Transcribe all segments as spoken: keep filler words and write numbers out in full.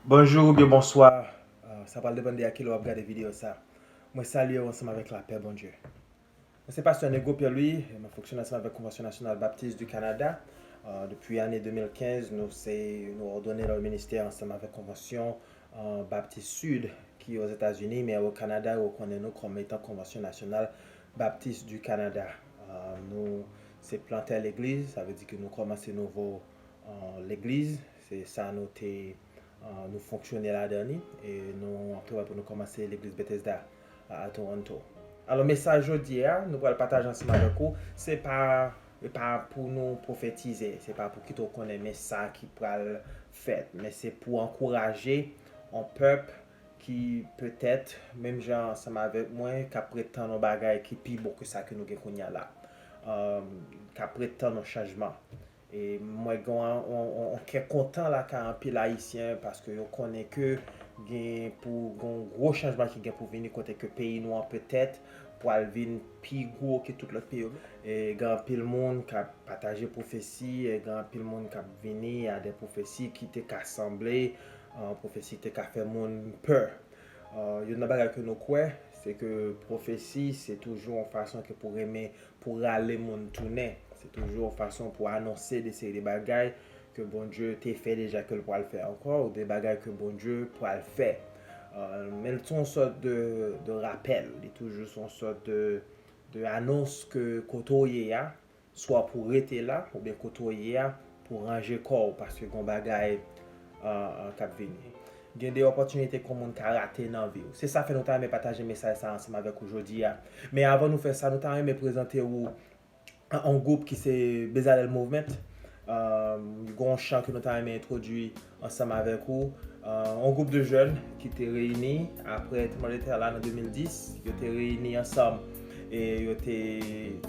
Bonjou oubyen bonswa. Euh, sa pral depann de a ki lè w ap gade videyo sa. Mwen salye w ansanm avèk lapè Bondye. Mwen se pastè Negro Pierre Louis, e mwen fonksyone ansanm avèk Konvansyon Nasyonal Baptis du Canada. Euh, depi ane de mil kenz, nou se, nou òdone nan ministè ansanm avèk Konvansyon, euh, Baptis Sid ki Ozetazini, men o Kanada, yo konnen nou kòm etan Konvansyon Nasyonal Baptis du Canada. Euh, nou se plantè legliz, sa vle di ke nou kòmanse nouvo, euh, legliz. Se sa nou te, euh, nou fonksyone ladan li, e nou ap travay pou nou kòmanse legliz Bethesda a, a Toronto. Alò, mesaj jodi a, nou pral pataje ansanm avèk ou, se pa, e pa pou nou pwofetize, se pa pou kite w konnen men sa ki pral fèt, men se pou ankouraje yon pèp ki petèt, menm jan ansanm avèk mwen, k ap ret tann yon bagay ki pi bon ke sa ke nou gen kounye a la. Euh, k ap ret tann yon chanjman. E mwen gen yon, yon, yon, yon kè kontan lakay anpil Ayisyen paske yo konnen ke gen pou gen yon gwo chanjman ki gen pou vini kote ke peyi nou an petèt pral vin pi gwo ke tout lòt peyi yo. E gen anpil moun k ap pataje pwofesi, e gen anpil moun k ap vini a de pwofesi ki te ka sanble, euh, pwofesi te ka fè moun pè. Euh, youn nan bagay ke nou kwè, se ke pwofesi, se toujou yon fason ke pou renmen, pou rale moun tounen. Se toujou yon fason pou anonse de seri de bagay ke Bondye te fè deja, ke l pral fè ankò, ou de bagay ke Bondye pral fè. Euh, men l se yon sòt de, de rapèl. Li toujou se yon sòt de, de anons ke kote w ye a, swa pou rete la, oubyen kote w ye a, pou ranje kò w, paske gon bagay, euh, euh, k ap vini. Gen de opòtinite ke yon moun ka rate nan vi w. Se sa fè nou ta renmen pataje mesaj sa ansanm avèk ou jodi a. Men avan nou fè sa, nou ta renmen prezante ou yon gwoup ki se Bezalel Movement. Euh, gon chan ke nou ta renmen entwodui ansanm avèk ou. Euh, yon gwoup de jèn ki te reyini apre tranblemanntè la nan de mil dis, yo te reyini ansanm e yo te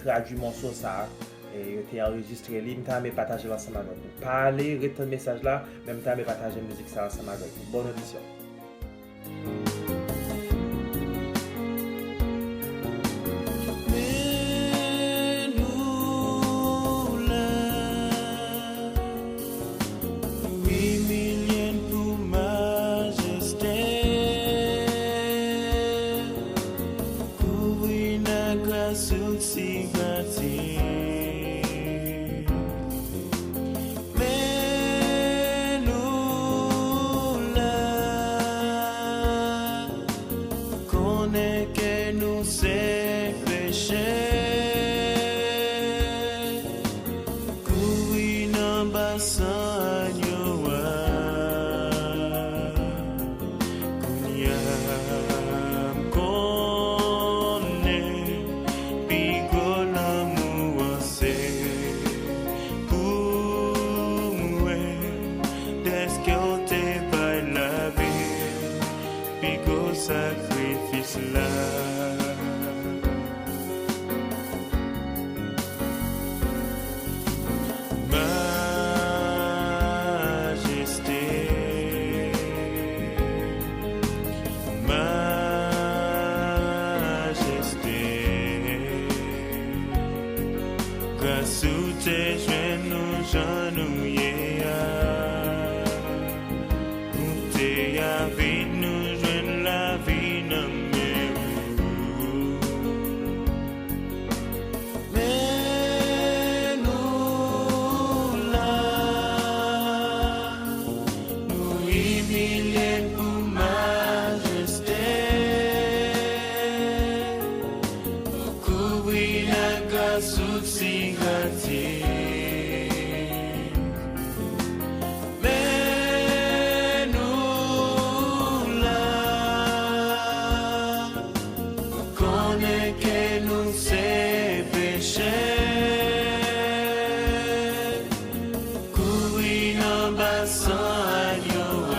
tradui mòso sa a, e yo te anrejistre li. M ta renmen pataje l ansanm avèk ou. Pa ale, ret tann mesaj la, men m ta renmen pataje mizik sa ansanm avèk ou. Bòn odisyon. Men nou la, nou imilye n pou majeste, kouvri n ak gras ou ti gratye. Men nou la, konnen ke nou se peche, kouri nan basen anyo a. Kounye a, m konnen pi gwo lanmou an se pou mwen, dèske w te bay lavi, pi gwo sakrifis la. Majeste, majeste, gras ou te jwenn nou jan nou ye a. Koute avèk nou jwenn lavi nan men ou. Men nou la, nou imilye n pou majeste, nou kouvri n ak gras ou ti gratye. Men nou la, ou konnen ke nou se peche, kouri nan basen anyo a.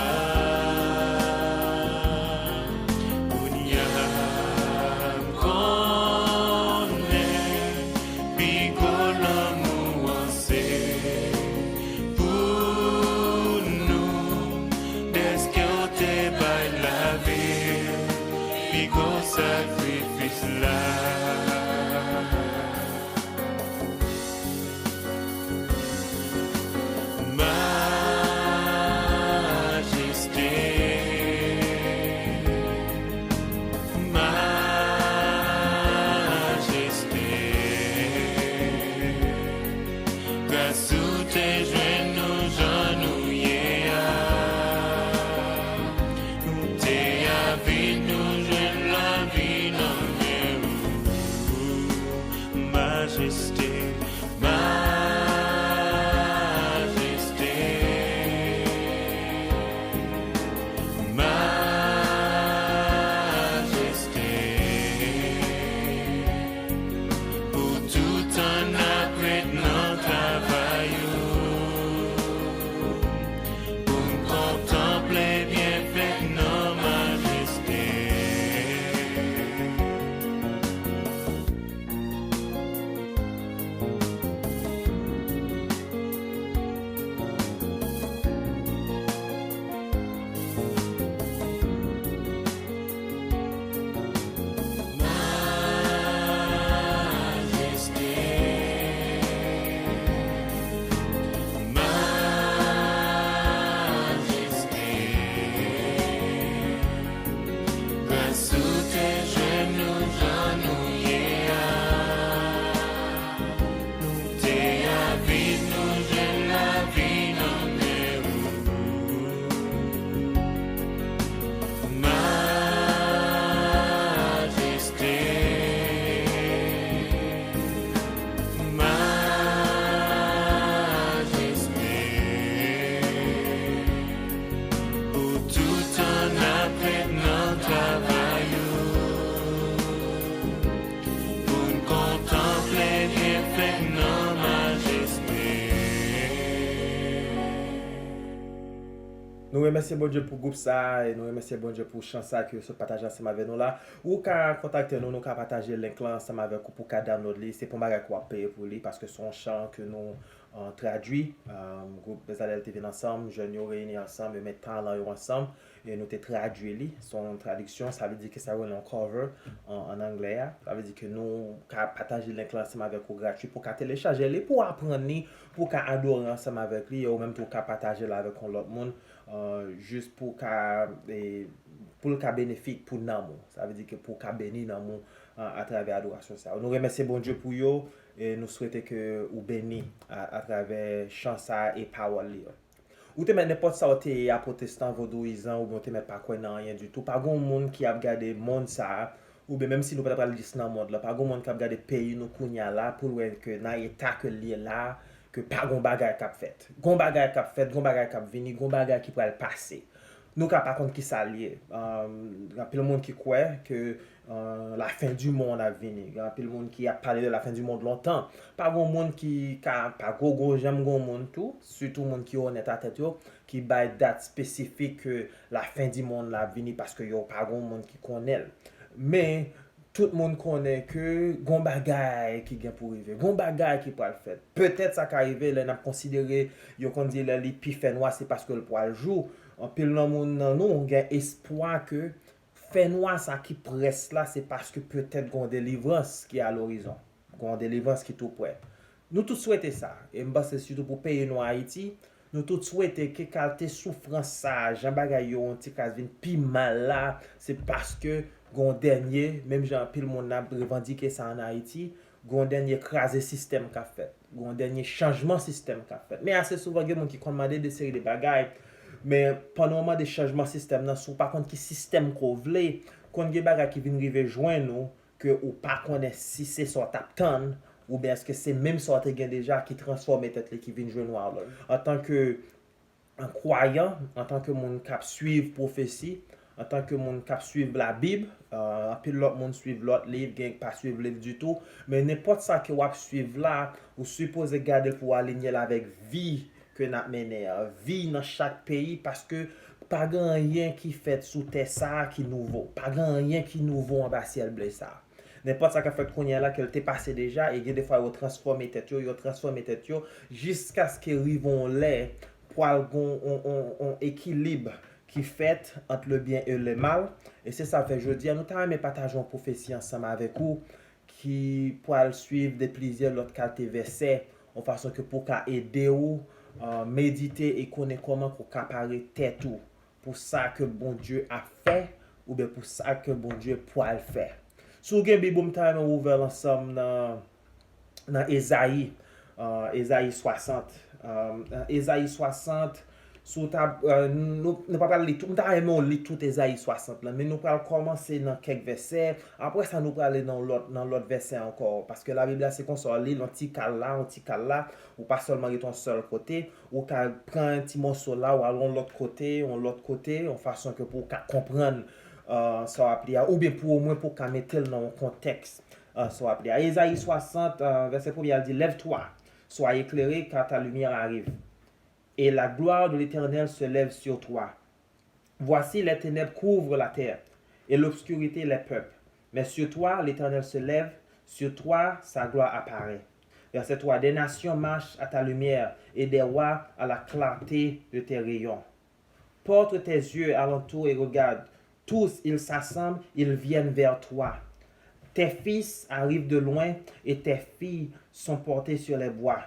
Nou remèsye Bondye pou gwoup sa a, e nou remèsye Bondye pou chan sa a ke yo sot pataje ansanm avè nou la. Ou ka kontakte nou, nou ka pataje link lan ansanm avèk ou pou w ka download li. Se pa yon bagay ke w ap peye pou li, paske se yon chan ke nou, euh, tradui. Euh, gwoup Bezalèl te vin ansanm, jèn yo reyini ansanm, yo met talan yo ansanm, e nou te tradui li. Se yon tradiksyon, sa vle di ke sa rele yon cover an, an anglè a. Sa vle di ke nou ka pataje link lan ansanm avèk ou gratui pou w ka telechaje li, pou w aprann li, pou w ka adore ansanm avèk li, e ou menm tou w ka pataje l avèk yon lòt moun, euh, jis pou w ka, e, pou l ka benefik pou nanm ou. Sa vle di ke pou w ka beni nanm ou, euh, atravè adorasyon sa yo. Nou remèsye Bondye pou yo, e nou swete ke ou beni a, atravè chan sa a e pawòl li yo. Ou te mèt nenpòt sa w te ye a, pwotestan, vodouyizan, oubyen w te mèt pa kwè nan anyen ditou. Pa gen yon moun ki ap gade mond sa a, oubyen menm si nou pa ta pral jis nan mond lan, pa gen yon moun k ap gade peyi nou kounye a la pou l wè ke nan eta ke l ye la, ke pa gen yon bagay k ap fèt. Gen yon bagay k ap fèt, gen yon bagay k ap vini, gen yon bagay ki pral pase. Nou ka pa konn kisa l ye. Euh, gen anpil moun ki kwè ke, euh, la fin du monde ap vini. Gen anpil moun ki ap pale de la fin du monde lontan. Pa gen yon moun ki ka, pa gwo gwo janm gen yon moun tou, sitou moun ki onèt a tèt yo, ki bay dat espesifik ke la fin du monde la ap vini, paske yo pa gen yon moun ki konnen l. Men, tout moun konnen ke gon bagay ki gen pou rive, gon bagay ki pral fèt. Petèt sa ka rive lè n ap konsidere, yo konn di lè li pi fè nwa, se paske l pral jou. Anpil nan moun nan nou gen espwa ke fè nwa sa ki près la, se paske petèt gon delivrans ki a lorizon, gon delivrans ki tou prè. Nou tout swete sa, e m panse sitou pou peyi nou Ayiti, nou tout swete ke kalte soufrans sa a, jan bagay yo yon ti kras vin pi mal la, se paske gon dènye, menm jan anpil moun ap revandike sa ann Ayiti, gon dènye kraze sistèm k ap fèt, gon dènye chanjman sistèm k ap fèt. Men ase souvan gen moun ki konn mande de seri de bagay, men pandan w mande chanjman sistèm nan, si w pa konn ki sistèm ke w vle, konn gen bagay ki vin rive jwenn ou, ke ou pa konnen si se sa w t ap tann, oubyen èske se menm sa w te gen deja ki transfòme tèt li, ki vin jwenn ou alò. Antanke, euh, kwayan, antanke moun k ap swiv pwofesi, antanke moun k ap swiv Labib, euh, anpil lòt moun swiv lòt liv, gen k pa swiv liv ditou, men nenpòt sa ke w ap swiv la, ou sipoze gade l pou w alinye l avèk vi ke n ap mennen an, vi nan chak peyi, paske pa gen anyen ki fèt sou tè sa a ki nouvo. Pa gen anyen ki nouvo anba syèl ble sa a. Nenpòt sa k ap fèt kounye a la, ke l te pase deja, e gen defwa yo transfòme tèt yo, yo transfòme tèt yo, jiskaske rive yon lè, pral gen yon, yon, yon ekilib ki fèt ant le bien et le mal. E se sa fè jodi a, nou ta renmen pataje yon pwofesi ansanm avèk ou, ki pral swiv de plizyè lòt kalte vèsè, yon fason ke pou ka ede w, euh, medite e konnen kòman ke w ka pare tèt ou pou sa ke Bondye ap fè, oubyen pou sa ke Bondye pral fè. Si w gen Bib ou, m ta renmen w ouvè l ansanm nan, nan Ezayi, euh, Ezayi swasant. Euh, nan Ezayi swasant, si w ta, euh, nou, nou pa pral li tout, m ta renmen w li tout Ezayi swasant lan, men nou pral kòmanse nan kèk vèsè. Apre sa, nou prale nan lòt, nan lòt vèsè ankò, paske Labib la se konsa, w li l yon ti kal la, yon ti kal la, ou pa sèlman rete yon sèl kote, ou ka pran yon ti moso la, ou al yon lòt kote, yon lòt kote, yon fason ke pou w ka konprann, euh, sa w ap li a, oubyen pou omwen pou w ka mete l nan yon kontèks, euh, sa w ap li a. Ezayi swasant, euh, vèsè premye a di, Lève-toi, sois éclairé, car ta lumière arrive. Et la gloire de l'Éternel se lève sur toi. Voici, les ténèbres couvrent la terre, et l'obscurité les peuples. Mais sur toi, l'Éternel se lève, sur toi, sa gloire apparaît. Verset trois, des nations marchent à ta lumière, et des rois à la clarté de tes rayons. Porte tes yeux alentour et regarde, tous ils s'assemblent, ils viennent vers toi. Tes fils arrivent de loin, et tes filles sont portées sur les bras.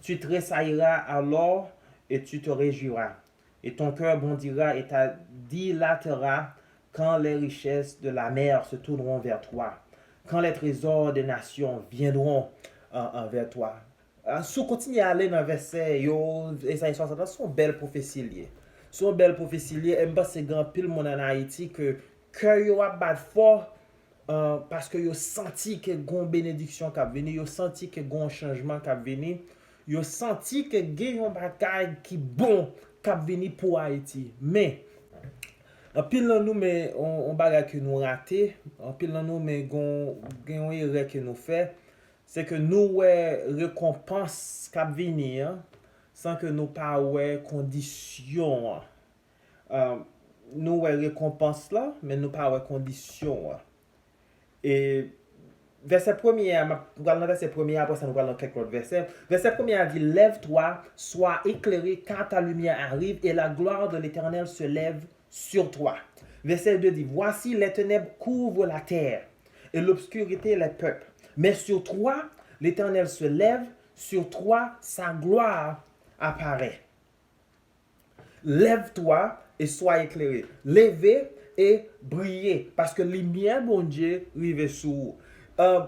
Tu tressailliras alors et tu te réjouiras, et ton cœur bondira et ta dilatera quand les richesses de la mer se tourneront vers toi, quand les trésors des nations viendront, euh, euh, vers toi. Ah, si w kontinye ale nan vèsè yo, Ezayi swasant la, se yon bèl pwofesi l ye. Se yon bèl pwofesi l ye, e m panse gen anpil moun ann Ayiti ke kè yo ap bat fò, euh, paske yo santi ke gon benediksyon k ap vini, yo santi ke gon chanjman k ap vini, yo santi ke gen yon bagay ki bon k ap vini pou Ayiti. Men, anpil nan nou, men yon, yon bagay ke nou rate, anpil nan nou, men gon, gen yon erè ke nou fè, se ke nou wè rekonpans k ap vini an, san ke nou pa wè kondisyon an. Nou wè rekonpans la, men nou pa wè kondisyon an. E vèsè premye a, m ap pral nan vèsè premye a, apre sa nou pral nan kèk lòt vèsè. Vèsè premye a di, Lève-toi, sois éclairé, car ta lumière arrive, et la gloire de l'Éternel se lève sur toi. Verset deux dit, Voici, les ténèbres couvrent la terre, et l'obscurité les peuples. Mais sur toi, l'Éternel se lève, sur toi, sa gloire apparaît. Lève-toi et sois éclairé. Leve e briye, paske limyè Bondye rive sou ou. Uh,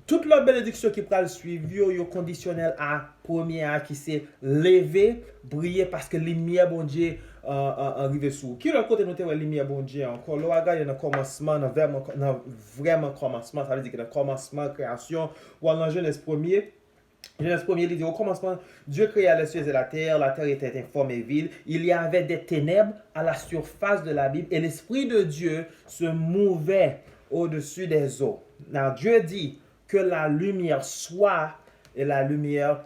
tout lòt benediksyon ki pral swiv yo, yo kondisyonèl a premye a ki se leve, briye, paske limyè Bondye uh, uh, uh, rive sou ou. Ki lòt kote nou te wè limyè Bondye ankò? Lè w a gade nan kòmansman, nan vrèman, nan vrèman kòmansman, sa vle di ke nan kòmansman kreyasyon, w al nan Jenèz premye, Genèse premier, il dit, au commencement, Dieu créa les cieux et la terre, la terre était informe et vide, il y avait des ténèbres à la surface de l'abîme, et l'Esprit de Dieu se mouvait au-dessus des eaux. Now, Dieu dit, que la lumière soit, et la lumière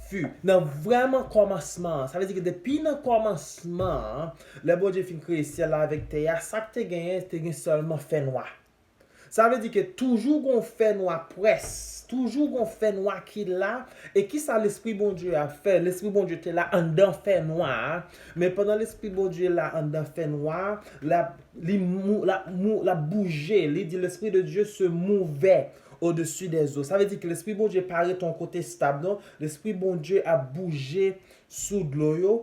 fut. Nan vrèman kòmansman, sa vle di ke depi nan kòmansman, lè Bondye fin kreye syèl la avèk tè a, sa k te genyen, te gen sèlman fènwa. Sa vle di ke toujou gon fènwa près, toujou gon fènwa ki la, e kisa Lespri Bondye a fè? Lespri Bondye te la anndan fènwa a, men pandan Lespri Bondye la anndan fènwa a, l ap, li mou, l ap mou, l ap bouje, li di, L'Esprit de Dieu se mouvait au-dessus des eaux. Sa vle di ke Lespri Bondye pa rete yon kote stab, non. Lespri Bondye ap bouje sou dlo yo,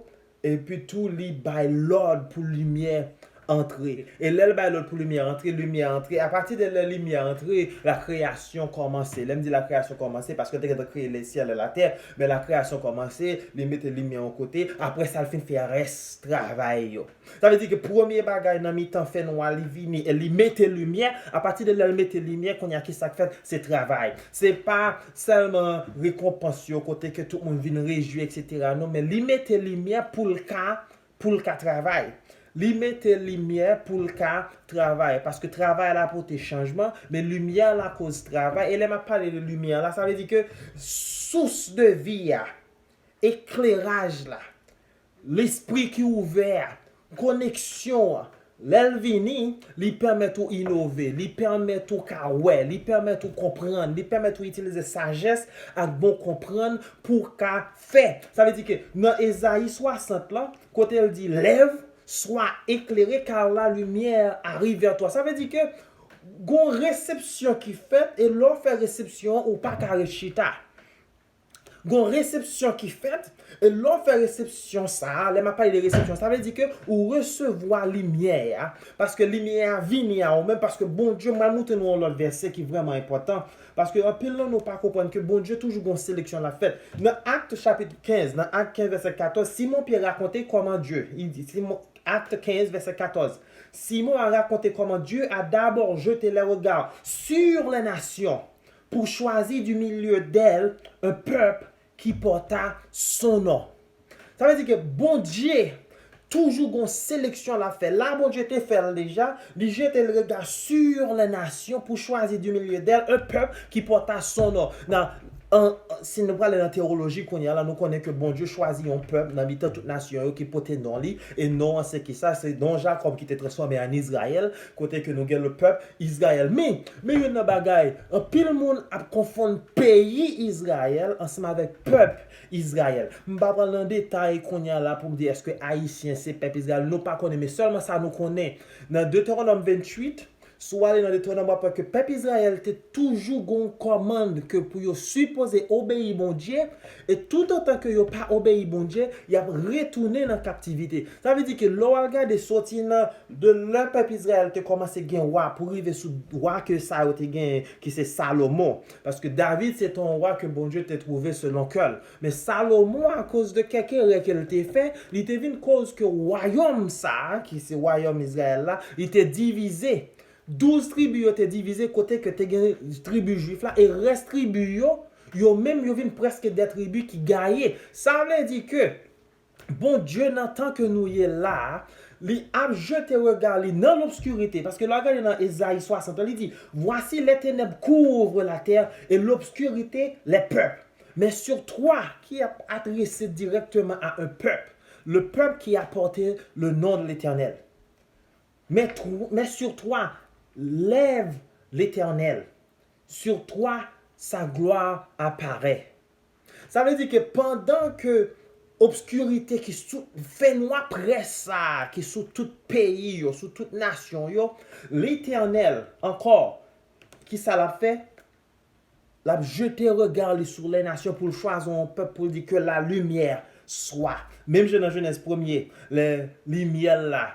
epi tou li bay lòd pou limyè antre. E lè l bay lòd pou limyè antre, limyè antre. Apati de lè limyè antre, la kreyasyon kòmanse. Lè m di la kreyasyon kòmanse, paske l te gentan kreye le syèl e la tè, men la kreyasyon kòmanse, li mete limyè yon kote, apre sa l fin fè rès travay yo. Sa vle di ke premye bagay nan mitan fènwa li vini e li mete limyè, apati de lè l mete limyè, kounye a kisa k fèt? Se travay. Se pa sèlman rekonpans yo kote ke tout moun vin rejwi, etsetera. Non, men li mete limyè pou l ka, pou l ka travay. Li mete limyè pou l ka travay. Paske travay la pote chanjman, men limyè la koz travay. E lè m ap pale de limyè la, sa vle di ke sous de vi a, ekleraj la, lespri ki ouvè a, koneksyon an, lè l vini, li pèmèt ou inove, li pèmèt ou ka wè, li pèmèt ou konprann, li pèmèt ou itilize sajès ak bon konprann pou w ka fè. Sa vle di ke nan Ezayi swasant lan, kote l di, Lève, sois éclairé, car la lumière arrive vers toi. Sa vle di ke gon resepsyon ki fèt, e lè w fè resepsyon an, ou pa ka ret chita. Gon resepsyon ki fèt, e lè w fè resepsyon sa a, lè m ap pale de resepsyon, sa vle di ke ou resevwa limyè a, paske limyè a vini a ou menm, paske Bondye, m pral montre nou yon lòt vèsè ki vrèman enpòtan, paske anpil nan nou pa konprann ke Bondye toujou gon seleksyon l ap fèt. Nan Akt chapit kenz, nan Akt kenz vèsè katòz, Simon Pyè rakonte kòman Dye, il dit, Simon, Acte quinze, verset quatorze. Simon a raconté comment Dieu a d'abord jeté les regards sur les nations pour choisir du milieu d'elles un peuple qui porta son nom. Sa vle di ke Bondye toujou gon seleksyon l ap fè. La Bondye te fè l deja, li jete l rega sur les nations pour choisir du milieu d'elles un peuple qui porta son nom. Nan, an, an, si nou prale nan teyoloji kounye a la, nou konnen ke Bondye chwazi yon pèp nan mitan tout nasyon yo ki pote non li, e non an se kisa? Se non Jakòb ki te transfòme an Izrayèl, kote ke nou gen le pèp Izrayèl. Men, men youn nan bagay, anpil moun ap konfonn peyi Izrayèl ansanm avèk pèp Izrayèl. M pa pral nan detay kounye a la pou m di èske Ayisyen se pèp Izrayèl, nou pa konnen, men sèlman sa nou konnen. Nan Detewonòm venntuit, si w ale nan Detewonòm, w ap wè ke pèp Izrayèl te toujou gon kòmann ke pou yo sipoze obeyi Bondye, e toutotan ke yo pa obeyi Bondye, y ap retounen nan kaptivite. Sa vle di ke lè w al gade soti nan de lè pèp Izrayèl te kòmanse gen wa pou rive sou wa ke sa yo te genyen, ki se Salomon. Paske David se te yon wa ke Bondye te twouve selon kè l. Men Salomon, akoz de kèk erè ke l te fè, li te vin koz ke wayòm sa a, ki se wayòm Izrayèl la, li te divize. Douz tribi yo te divize, kote ke te gen tribi jwif la, e rès tribi yo, yo menm yo vin prèske de tribi ki gaye. Sa vle di ke Bondye, nan tan ke nou ye la a, li ap jete rega li nan lobskirite, paske lè w gade nan Ezayi swasant, li di, Voici, les ténèbres couvrent la terre et l'obscurité les peuples. Men sur toi, ki ap adrese dirèkteman a un pèp. Le peuple qui a porté le nom de l'Éternel. Mais, tro- mais sur toi, lève l'Éternel. Sur toi, sa gloire apparaît. Sa vle di ke pandan ke obskirite ki sou fènwa près sa a, ki sou tout peyi yo, sou tout nasyon yo, Letènèl ankò, ki sa l ap fè? L ap jete rega li sou lè nasyon pou l chwazi yon pèp pou l di ke la limyè swa. Menm jan nan Jenèz premye, lè limyè l la,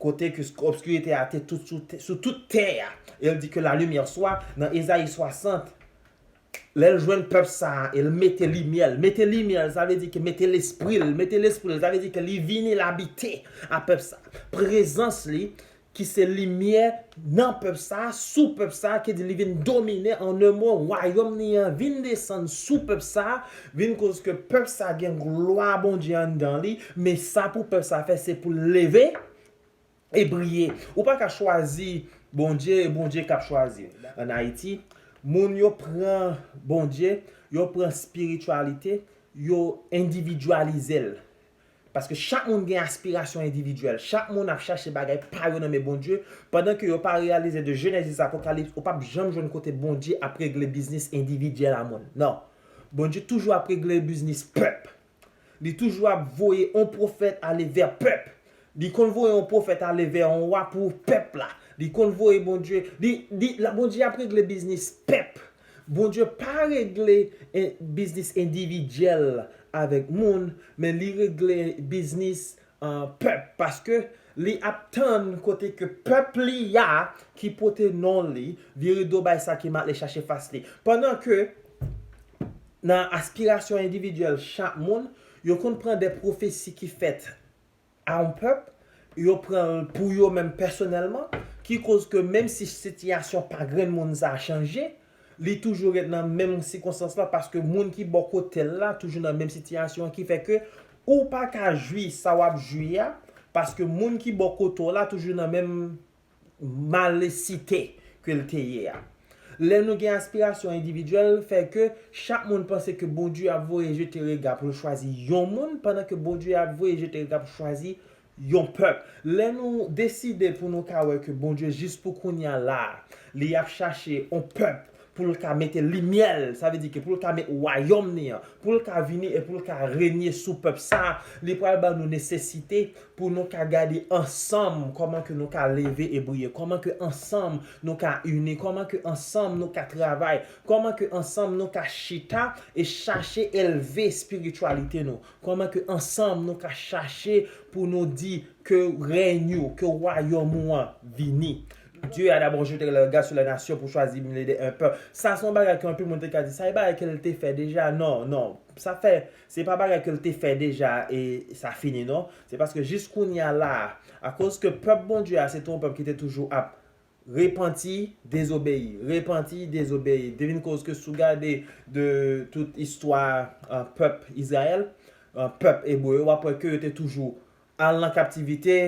kote ke obskirite a te tout sou, sou tout tè a, e l di ke la limyè swa, nan Ezayi swasant, lè l jwenn pèp sa a, e l mete limyè l. Mete limyè l, sa vle di ke mete lespri l. Mete lespri l, sa vle di ke li vini, l abite a pèp sa a. Prezans li, ki se limyè nan pèp sa a, sou pèp sa a, ki di li vin domine, an en mo, wayòm li an vin desann sou pèp sa a, vin koz ke pèp sa a gen glwa Bondye anndan li, men sa pou pèp sa a fè, se pou l leve e briye. Ou pa ka chwazi Bondye e Bondye k ap chwazi w. Ann Ayiti, moun yo pran Bondye, yo pran espirityalite, yo endividyalize l. Paske chak moun gen aspirasyon endividyèl. Chak moun ap chache bagay pa yo nan men Bondye, pandan ke yo pa reyalize de Jenèz jis Apokalips, ou p ap janm jwenn kote Bondye ap regle biznis endividyèl a moun. Non. Bondye toujou ap regle biznis pèp. Li toujou ap voye yon pwofèt ale vè pèp. Li konn voye yon pwofèt ale vè yon wa pou pèp la. Li konn voye Bondye, li, li, la, Bondye ap regle biznis pèp. Bondye pa regle en- biznis endividyèl avèk moun, men li regle biznis an pèp, paske li ap tann kote ke pèp li a ki pote non li vire do bay sa ki mal e chache fas li. Pandan ke nan aspirasyon endividyèl chak moun, yo konn pran de pwofesi ki fèt a yon pèp, yo pran l pou yo menm pèsonèlman, ki koz ke menm si sitiyasyon pa grenn moun sa a chanje, li toujou ret nan menm sikonstans la, paske moun ki bò kote l la toujou nan menm sitiyasyon an, ki fè ke ou pa ka jwi sa w ap jwi a, paske moun ki bò kote w la toujou nan menm malesite ke l te ye a. Lè nou gen aspirasyon endividyèl, fè ke chak moun panse ke Bondye ap voye jete rega pou l chwazi yon moun, pandan ke Bondye ap voye jete rega pou chwazi yon pèp. Lè nou deside pou nou ka wè ke Bondye jis pou kounye a la a, li ap chache yon pèp pou l ka mete limyè l, sa vle di ke pou l ka met wayòm li an, pou l ka vini e pou l ka renye sou pèp sa a, li pral ban nou nesesite pou nou ka gade ansanm kòman ke nou ka leve e briye, kòman ke ansanm nou ka ini, kòman ke ansanm nou ka travay, kòman ke ansanm nou ka chita e chache elve espirityalite nou, kòman ke ansanm nou ka chache pou nou di ke rèy ou, ke wayòm ou an vini. Dieu a d'abord jeté le regard sur la nation pour choisir le milieu d'un peuple. Sa se yon bagay ke anpil moun te ka di, sa e bagay ke l te fè deja. Non, non. Sa fè, se pa bagay ke l te fè deja e sa fini, non. Se paske jis kounye a la, akoz ke pèp Bondye a, se te yon pèp ki te toujou ap repanti, dezobeyi, repanti, dezobeyi. Te vin koz ke si w gade de tout istwa, euh, pèp Izrayèl, euh, pèp ebre yo, w ap wè ke yo te toujou al nan kaptivite,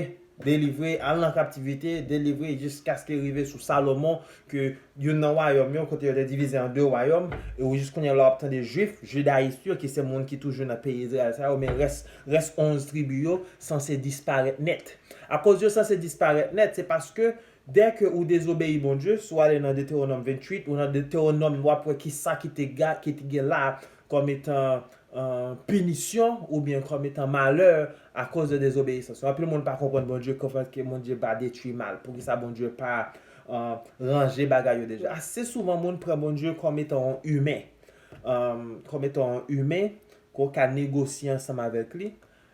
delivre, al nan kaptivite, delivre, jiskaske rive sou Salomon, ke youn nan wayòm yo, kote yo te divize an de wayòm, e ou jis kounye a la w ap tande Jwif, jidayis yo, ki se moun ki toujou nan peyi Izrayèl sa yo, men rès, rès onz tribi yo sanse disparèt nèt. Akoz yo sanse disparèt nèt, se paske dèke ou dezobeyi Bondye, si w ale nan Detewonòm venntuit ou nan Detewonòm, w ap wè ki sa ki te ga, ki te gen la kòm etan, euh, pinisyon oubyen kòm etan malè akoz de dezobeyisans. Anpil moun pa konprann Bondye, konprann ke Bondye pa detwi mal. Poukisa Bondye pa, euh, ranje bagay yo deja? Ase souvan, moun pran Bondye kòm etan yon imen, euh, kòm etan yon imen, ke w ka negosye ansanm avèk li.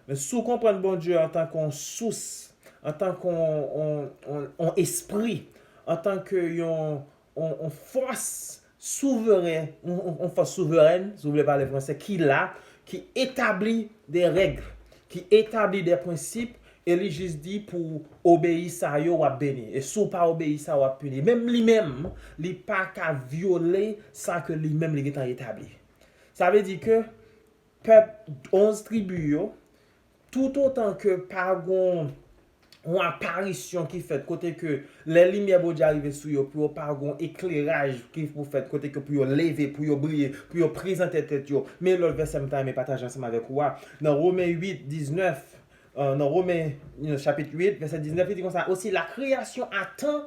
Men si w konprann Bondye antanke yon sous, antanke yon, yon, yon, yon espri, antanke yon, yon, yon fòs souveren, yon, yon, yon fòs souverèn, si w vle pale fransè, ki la, ki etabli de règ, ki etabli de prensip, e li jis di pou obeyi sa yo, w ap beni. E si w pa obeyi sa, w ap pini. Menm li menm, li pa ka vyole sa ke li menm li gentan etabli. Sa vle di ke pèp onz tribi yo, toutotan ke pa gon yon aparisyon ki fèt, kote ke lè limyè Bondye a rive sou yo, pou yo pa gon ekleraj ki pou fèt, kote ke pou yo leve, pou yo briye, pou yo prezante tèt yo. Men lòt vèsè m ta renmen pataje ansanm avèk ou a. Nan Women uit diznèf, euh, nan Romen, you know, chapit uit, vèsè diznèf, li di konsa, aussi la création attend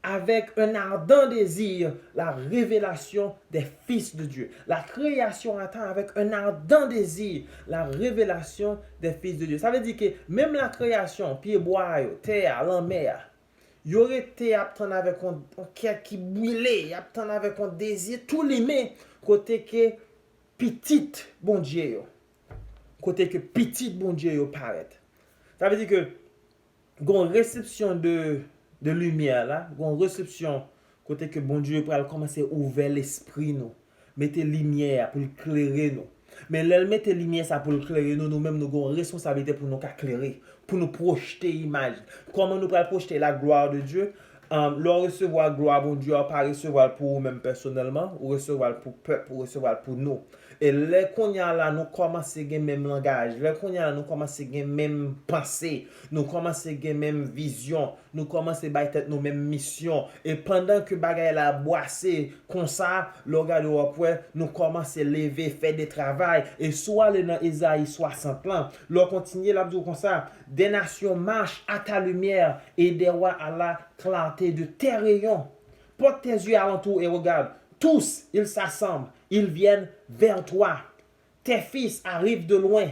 avec un ardent désir la révélation des fils de Dieu. La création attend avec un ardent désir la révélation des fils de Dieu. Sa vle di ke menm la création, pyebwa yo, tè a, lanmè a, yo rete ap tann avèk yon, yon kè ki brile, y ap tann avèk yon dezi tou limen kote ke pitit Bondye yo, kote ke pitit Bondye yo parèt. Sa vle di ke gon resepsyon de, de limyè la, gon resepsyon kote ke Bondye pral kòmanse ouvè lespri nou, mete limyè a pou l klere nou. Men lè l mete limyè sa pou l klere nou, nou menm nou gon responsablite pou nou ka klere, pou nou pwojte imaj. Kòman nou pral pwojte la gloire de Dieu? Um, lè w resevwa glwa Bondye a, w pa resevwa l pou ou menm pèsonèlman, ou resevwa l pou pèp, ou resevwa l pou nou. E lè kounye a la nou kòmanse gen menm langaj, lè kounye a la nou kòmanse gen menm panse, nou kòmanse gen menm vizyon, nou kòmanse bay tèt nou menm misyon. E pandan ke bagay la bwase konsa, lè w gade w ap wè, nou kòmanse leve, fè de travay. E si w ale nan Ezayi swasant lan, lè w kontinye, l ap di w konsa, des nations marchent à ta lumière et des rois à la clarté de tes rayons. Porte tes yeux alentour et regarde. Tous, ils s'assemblent, ils viennent vers toi. Tes fils arrivent de loin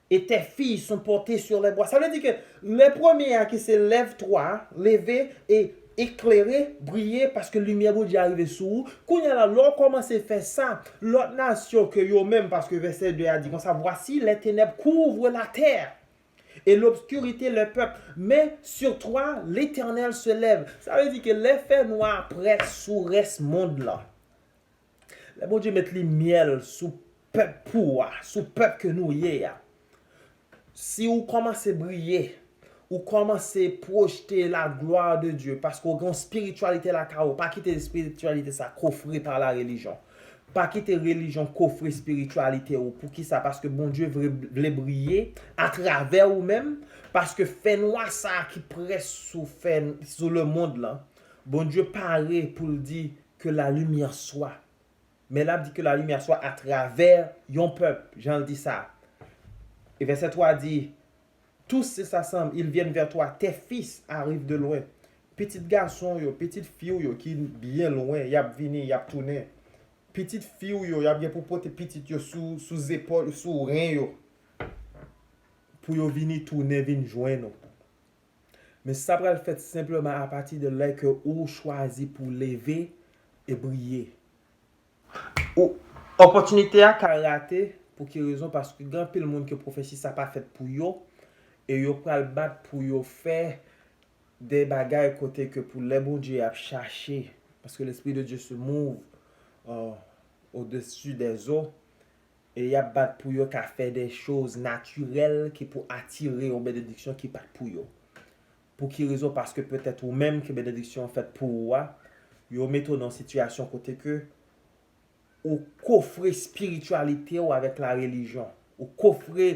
et tes filles sont portés sur les bras. Sa vle di ke lè premye a ki se lève-toi, leve e eklere, briye, paske limyè Bondye a rive sou ou. Kounye a la, lè w kòmanse fè sa, lòt nasyon ke yo menm, paske vèsè de a di konsa, voici, les ténèbres couvrent la terre et l'obscurité le peuple, mais sur toi, l'Éternel se lève. Sa vle di ke lè fènwa près sou rès mond lan, lè Bondye met limyè l sou pèp pou w a, sou pèp ke nou ye a, si ou kòmanse briye, ou kòmanse pwojte la gloire de Dieu, paske w gen yon espirityalite lakay ou, pa kite espirityalite sa kofre pa la religion. Pa kite religion kofre espirityalite ou. Poukisa? Paske Bondye vle, vle briye atravè ou menm, paske fènwa sa ki près sou fè, sou lemonn lan, Bondye pare pou l di, que la lumière soit. Men l ap di que la lumière soit atravè yon pèp, jan l di sa. E vèsè twa di, tous se sa sanm, ils viennent vers toi, tes fils arrivent de loin. Pitit gason w yo, pitit fi w yo ki byen lwen, y ap vini, y ap tounen. Pitit fi w yo, y ap gen pou pote pitit yo sou, sou zepòl, sou ren yo. Pou yo vini tounen, vin jwenn ou. Men sa pral fèt senpleman apati de lè ke ou chwazi pou leve e briye. Ou, opòtinite a ka rate pou ki rezon? Paske gen anpil moun ke pwofesi sa pa fèt pou yo, e yo pral bat pou yo fè de bagay kote ke pou lè Bondye ap chache, paske l'Esprit de Dieu se mouve, euh, au-dessus des eaux, e y ap bat pou yo ka fè de choz natirèl ki pou atire yon benediksyon ki pa t pou yo. Pou ki rezon? Paske petèt ou menm ke benediksyon an fèt pou ou a, yo mete w nan yon sitiyasyon kote ke ou kofre espirityalite w avèk la relijyon. Ou kofre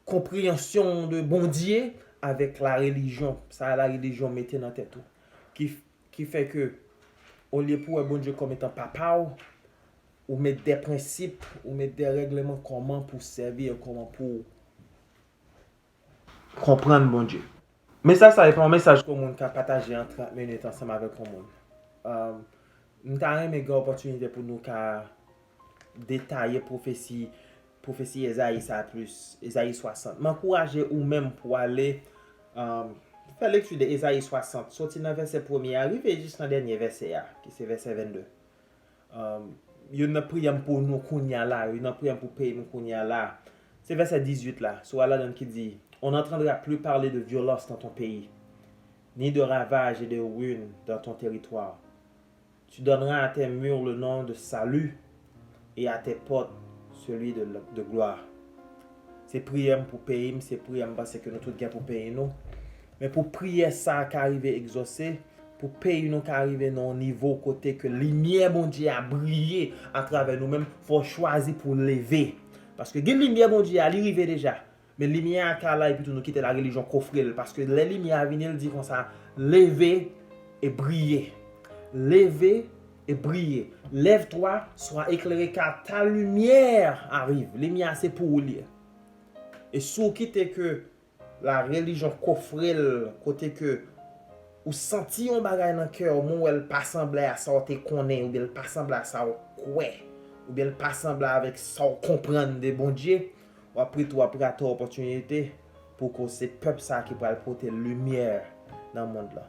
konpreyansyon de Bondye avèk la relijyon. Sa la relijyon mete nan tèt ou. Ki, ki fè ke, olye pou wè Bondye kòm etan papa w, ou met de prensip, ou met de règleman kòman pou sèvi e kòman pou konprann Bondye. Mesaj sa e pa yon mesaj ke yon moun ka pataje an trant minit ansanm avèk yon moun. Um, m ta renmen gen opòtinite pou nou ka detaye pwofesi, pwofesi Ezayi sa plis, Ezayi swasant. M ankouraje ou menm pou ale, um, fè lekti de Ezayi swasant, soti nan vèsè premye a rive jis nan dènye vèsè a, ki se vèsè vennde. Um, youn nan priyè m pou nou kounye a la, youn nan priyè m pou peyi m kounye a la, se vèsè dizuit la, sou a ladan ki di, on n'entendra plus parler de violence dans ton pays, ni de ravages et de ruines dans ton territoire. Tu donneras à tes murs le nom de salut et à tes portes celui de, de gloire. Se priyè m pou peyi m, se priyè m panse ke nou tout gen pou peyi nou. Men pou priyè sa a ka rive egzose, pou peyi nou ka rive nan yon nivo kote ke limyè Bondye a briye atravè nou menm, fò w chwazi pou w leve. Paske gen limyè Bondye a, li rive deja. Men limyè a ka la epi tou nou kite la relijyon kofre l. Paske lè limyè a vini, l di konsa, leve e briye. Leve et brille. Lève-toi, sois éclairé, car ta lumière arrive. Limyè a se pou ou li ye. E si w kite ke La religion kofre l, kote ke ou santi yon bagay nan kè w, men w wè l pa sanble a sa w te konnen, oubyen l pa sanble a sa w kwè, oubyen l pa sanble avèk sa w konprann de Bondye, w ap rete w ap rate opòtinite pou ke se pèp sa ki pral pote limyè nan mond lan.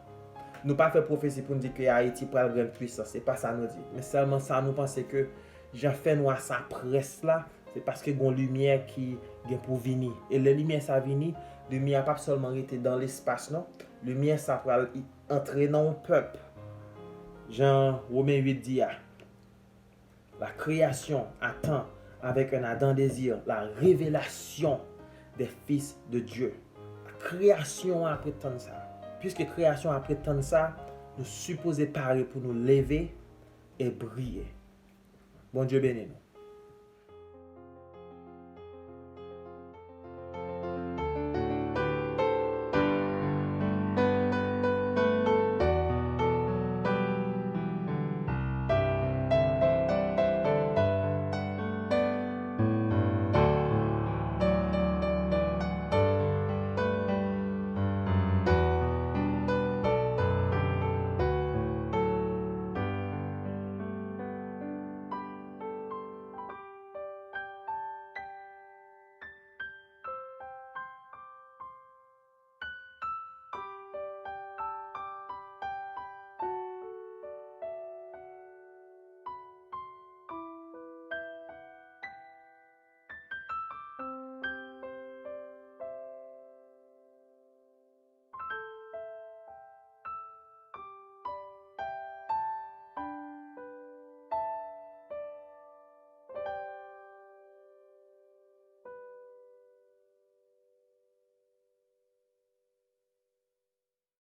Nou pa fè pwofesi pou n di ke Ayiti pral grenn pwisans, se pa sa nou di. Men sèlman sa nou panse ke jan fènwa sa près la, se paske gon limyè ki gen pou vini. E lè limyè sa vini, limyè a p ap sèlman rete dan lespas non. Limyè sa pral antre nan yon pèp. Jan Women uit di a, la création attend avec un ardent désir la révélation des fils de Dieu. Kreyasyon an ap ret tann sa. Piske kreyasyon an ap ret tann sa, nou sipoze pare pou nou leve e briye. Bondye beni nou.